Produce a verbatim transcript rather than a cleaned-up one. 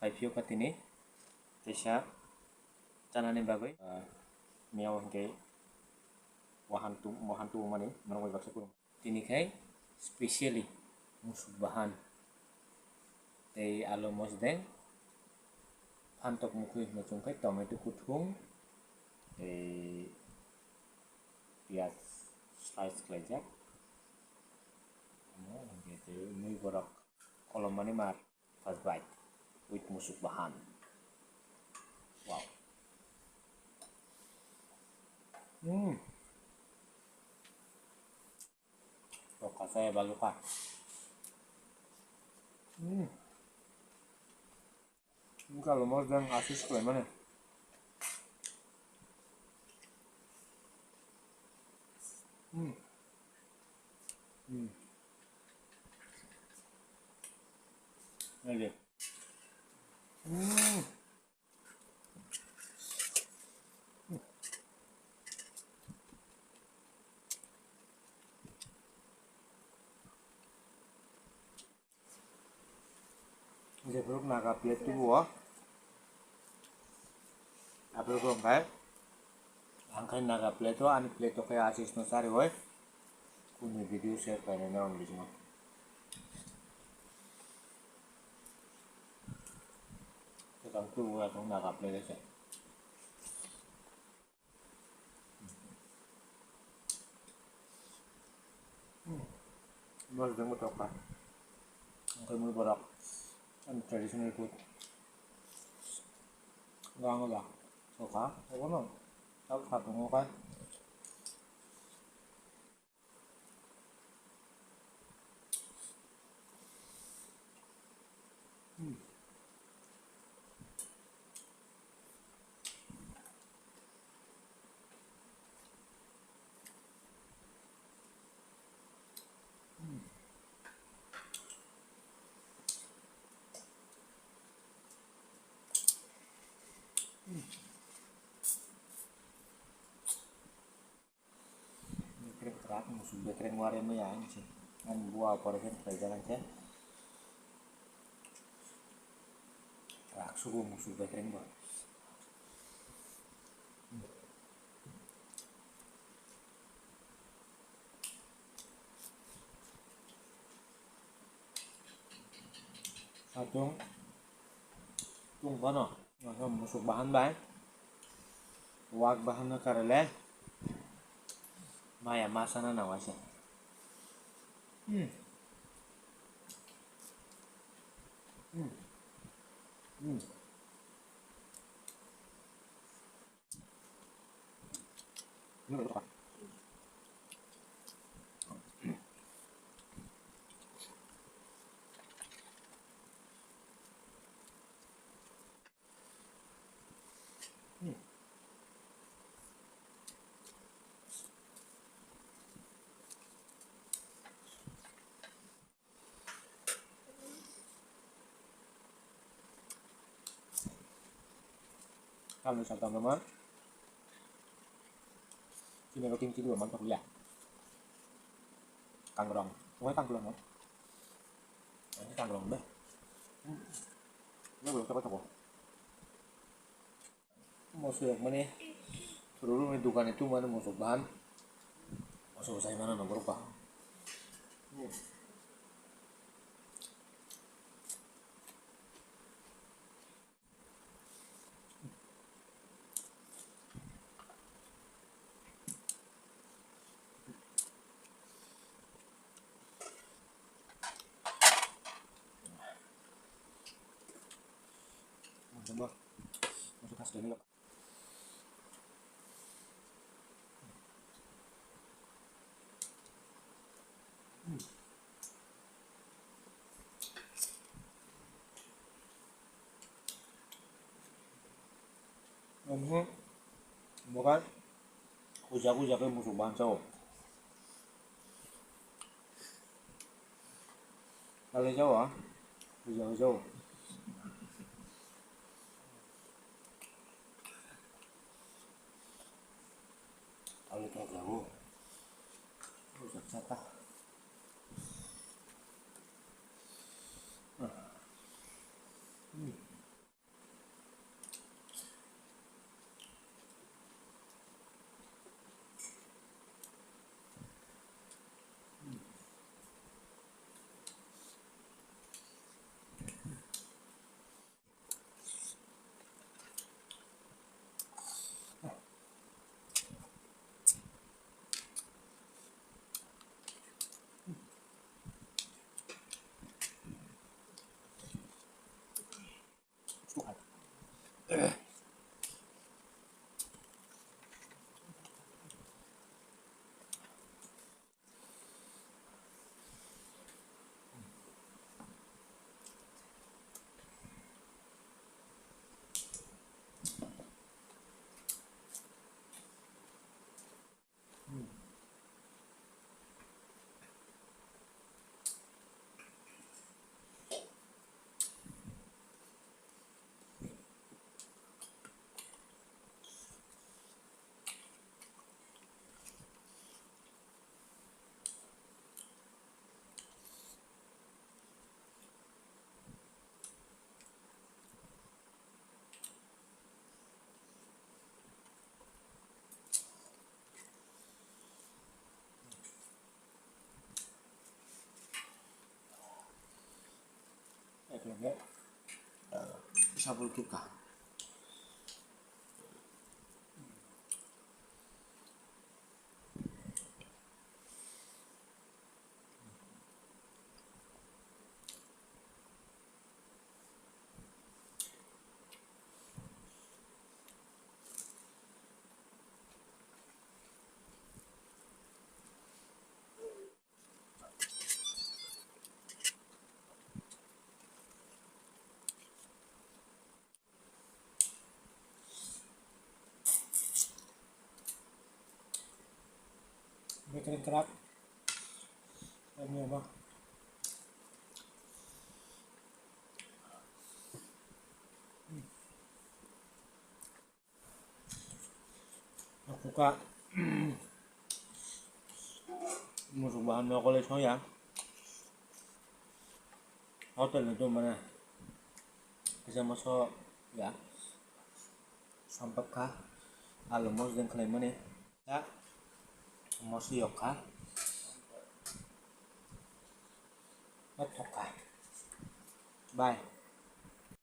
Paiphiyo kha tini teisa chanani bagwi, ah, miyao hinkhe wahan tu-, wahan tubumani norok bai baksa kwrwng. Tini khai specially musuk bahan tei alu mosdeng, phantok mukhui hwnwi chwng khai tomato kuthung tei piyaj slice khlaijak. Omo hinkhe tei mui borok kolommani mar. First bite with musuk bahan. Wow. Hmm. Rokha saya baluka. Hmm. Wngkha lomo jang asis khlaimani. Hmm. Hmm. Naidi. Hmm. Jephuru naga plate tubu o. Aphuru wngkha ang khai naga plate o, ani plate o khe asis no chariwi. Kunu video share khlainai ang bisingo. Kwcham tubu o naga plate se. Mosdeng bo tokha. Onkhe mui borok. Ani traditional food. Gang la. Tokha. Obono. Sak sa tongo kha. Bekreng kwrak, musuk bekreng wari maya ang se. Ang buwa operation khlaijak ang khe. Kwrak sugo musuk bekreng bo. Satung tung bono. Musuk bahan bai. Wak bahan no karale. Maya ma sana na waisa. Hmm. Hmm. Hmm. Kami sa tama ma. Sini ko king sini man tak ya. Kangrong. Wai kangrong mo. Ini kangrong deh. Ini belum coba coba. Moso rok mani ruru ni dukan ni tu mani moso ban. Moso sai mana nomor pa. Omo, mokai, kuja kuja khe musuk bansa o. Kale jao, kuja kuja o. Kale khe jago. Kuja sata. Hmm. Eklege, eh, sabul kipka. Bekereng kerak. Ini apa? Kuka musuk bahan nokole soya. Hotel ni tu mana kisa moso ya sampak kha alu mos deng khlai mani ya moso yok kha thok kha bai.